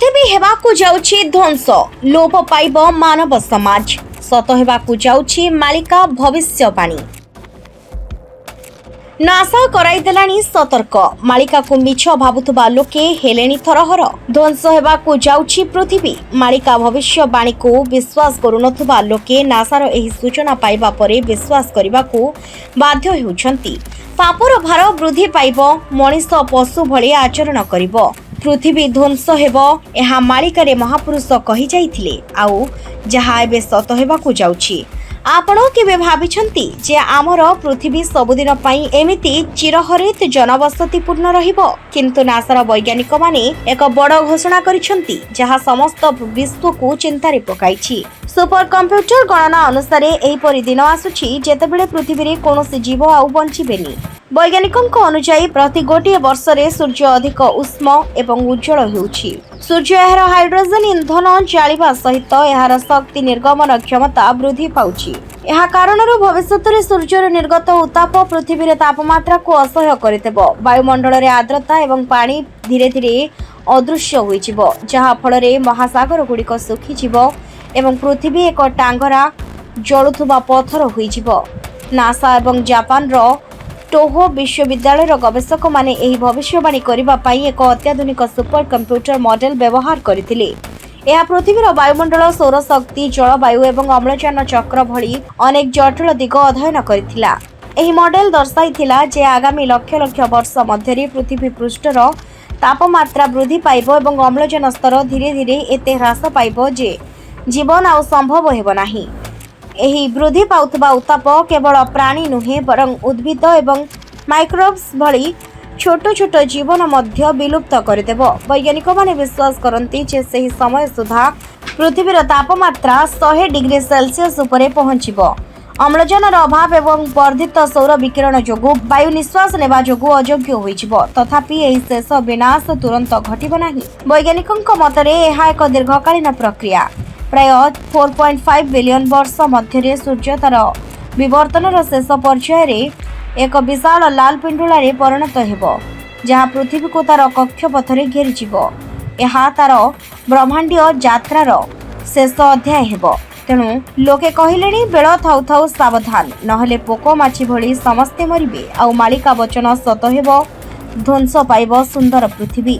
ପୃଥିବୀ ହେବାକୁ ଯାଉଛି ଧ୍ୱଂସ, ଲୋପ ପାଇବ ମାନବ ସମାଜ। ସତ ହେବାକୁ ଯାଉଛି ମାଳିକା ଭବିଷ୍ୟବାଣୀ। ନାସା କରାଇଦେଲାଣି ସତର୍କ। ମାଳିକାକୁ ମିଛ ଭାବୁଥିବା ଲୋକେ ହେଲେଣି ଥରହର। ଧ୍ୱଂସ ହେବାକୁ ଯାଉଛି ପୃଥିବୀ। ମାଳିକା ଭବିଷ୍ୟବାଣୀକୁ ବିଶ୍ୱାସ କରୁନଥିବା ଲୋକେ ନାସାର ଏହି ସୂଚନା ପାଇବା ପରେ ବିଶ୍ୱାସ କରିବାକୁ ବାଧ୍ୟ ହେଉଛନ୍ତି। ପାପର ଭାର ବୃଦ୍ଧି ପାଇବ, ମଣିଷ ପଶୁ ଭଳି ଆଚରଣ କରିବ, ପୃଥିବୀ ଧ୍ୱଂସ ହେବ, ଏହା ମାଳିକାରେ ମହାପୁରୁଷ କହିଯାଇଥିଲେ, ଆଉ ଯାହା ଏବେ ସତ ହେବାକୁ ଯାଉଛି। ଆପଣ କେବେ ଭାବିଛନ୍ତି ଯେ ଆମର ପୃଥିବୀ ସବୁଦିନ ପାଇଁ ଏମିତି ଚିରହରିତ ଜନବସତିପୂର୍ଣ୍ଣ ରହିବ? କିନ୍ତୁ ନାସାର ବୈଜ୍ଞାନିକମାନେ ଏକ ବଡ଼ ଘୋଷଣା କରିଛନ୍ତି, ଯାହା ସମସ୍ତ ବିଶ୍ୱକୁ ଚିନ୍ତାରେ ପକାଇଛି। ସୁପର କମ୍ପ୍ୟୁଟର ଗଣନା ଅନୁସାରେ ଏହିପରି ଦିନ ଆସୁଛି, ଯେତେବେଳେ ପୃଥିବୀରେ କୌଣସି ଜୀବ ଆଉ ବଞ୍ଚିବେନି। ବୈଜ୍ଞାନିକଙ୍କ ଅନୁଯାୟୀ, ପ୍ରତି ଗୋଟିଏ ବର୍ଷରେ ସୂର୍ଯ୍ୟ ଅଧିକ ଉଷ୍ମ ଏବଂ ଉଜ୍ଜଳ ହେଉଛି। ସୂର୍ଯ୍ୟ ଏହାର ହାଇଡ୍ରୋଜେନ୍ ଇନ୍ଧନ ଜାଳିବା ସହିତ ଏହାର ଶକ୍ତି ନିର୍ଗମନ କ୍ଷମତା ବୃଦ୍ଧି ପାଉଛି। ଏହା କାରଣରୁ ଭବିଷ୍ୟତରେ ସୂର୍ଯ୍ୟରୁ ନିର୍ଗତ ଉତ୍ତାପ ପୃଥିବୀର ତାପମାତ୍ରାକୁ ଅସହ୍ୟ କରିଦେବ। ବାୟୁମଣ୍ଡଳରେ ଆର୍ଦ୍ରତା ଏବଂ ପାଣି ଧୀରେ ଧୀରେ ଅଦୃଶ୍ୟ ହୋଇଯିବ, ଯାହା ଫଳରେ ମହାସାଗରଗୁଡ଼ିକ ଶୁଖିଯିବ ଏବଂ ପୃଥିବୀ ଏକ ଟାଙ୍ଗରା ଜଳୁଥିବା ପଥର ହୋଇଯିବ। ନାସା ଏବଂ ଜାପାନର ଟୋହୋ ବିଶ୍ୱବିଦ୍ୟାଳୟର ଗବେଷକମାନେ ଏହି ଭବିଷ୍ୟବାଣୀ କରିବା ପାଇଁ ଏକ ଅତ୍ୟାଧୁନିକ ସୁପର କମ୍ପ୍ୟୁଟର ମଡେଲ ବ୍ୟବହାର କରିଥିଲେ। ଏହା ପୃଥିବୀର ବାୟୁମଣ୍ଡଳ, ସୌରଶକ୍ତି, ଜଳବାୟୁ ଏବଂ ଅମ୍ଳଜାନ ଚକ୍ର ଭଳି ଅନେକ ଜଟିଳ ଦିଗ ଅଧ୍ୟୟନ କରିଥିଲା। ଏହି ମଡେଲ ଦର୍ଶାଇଥିଲା ଯେ ଆଗାମୀ ଲକ୍ଷ ଲକ୍ଷ ବର୍ଷ ମଧ୍ୟରେ ପୃଥିବୀ ପୃଷ୍ଠର ତାପମାତ୍ରା ବୃଦ୍ଧି ପାଇବ ଏବଂ ଅମ୍ଳଜାନ ସ୍ତର ଧୀରେ ଧୀରେ ଏତେ ହ୍ରାସ ପାଇବ ଯେ ଜୀବନ ଆଉ ସମ୍ଭବ ହେବ ନାହିଁ। ଏହି ବୃଦ୍ଧି ପାଉଥିବା ଉତ୍ତାପ କେବଳ ପ୍ରାଣୀ ନୁହେଁ, ବରଂ ଉଦ୍ଭିଦ ଏବଂ ମାଇକ୍ରୋବ୍ସ ଭଳି ଛୋଟ ଛୋଟ ଜୀବନ ମଧ୍ୟ ବିଲୁପ୍ତ କରିଦେବ। ବୈଜ୍ଞାନିକମାନେ ବିଶ୍ୱାସ କରନ୍ତି ଯେ ସେହି ସମୟ ସୁଦ୍ଧା ପୃଥିବୀର ତାପମାତ୍ରା 100 ଡିଗ୍ରୀ ସେଲସିୟସ୍ ଉପରେ ପହଞ୍ଚିବ। ଅମ୍ଳଜାନର ଅଭାବ ଏବଂ ବର୍ଦ୍ଧିତ ସୌର ବିକିରଣ ଯୋଗୁଁ ବାୟୁ ନିଶ୍ୱାସ ନେବା ଯୋଗୁଁ ଅଯୋଗ୍ୟ ହୋଇଯିବ। ତଥାପି ଏହି ଶେଷ ବିନାଶ ତୁରନ୍ତ ଘଟିବ ନାହିଁ। ବୈଜ୍ଞାନିକଙ୍କ ମତରେ ଏହା ଏକ ଦୀର୍ଘକାଳୀନ ପ୍ରକ୍ରିୟା। ପ୍ରାୟ 4.5 ବିଲିୟନ ବର୍ଷ ମଧ୍ୟରେ ସୂର୍ଯ୍ୟ ତାର ବିବର୍ତ୍ତନର ଶେଷ ପର୍ଯ୍ୟାୟରେ ଏକ ବିଶାଳ ଲାଲ ପିଣ୍ଡୁଳାରେ ପରିଣତ ହେବ, ଯାହା ପୃଥିବୀକୁ ତାର କକ୍ଷପଥରେ ଘେରିଯିବ। ଏହା ତାର ବ୍ରହ୍ମାଣ୍ଡୀୟ ଯାତ୍ରାର ଶେଷ ଅଧ୍ୟାୟ ହେବ। ତେଣୁ ଲୋକେ କହିଲେଣି, ବେଳ ଥାଉ ଥାଉ ସାବଧାନ, ନହେଲେ ପୋକ ମାଛି ଭଳି ସମସ୍ତେ ମରିବେ ଆଉ ମାଳିକା ବଚନ ସତ ହେବ, ଧ୍ୱଂସ ପାଇବ ସୁନ୍ଦର ପୃଥିବୀ।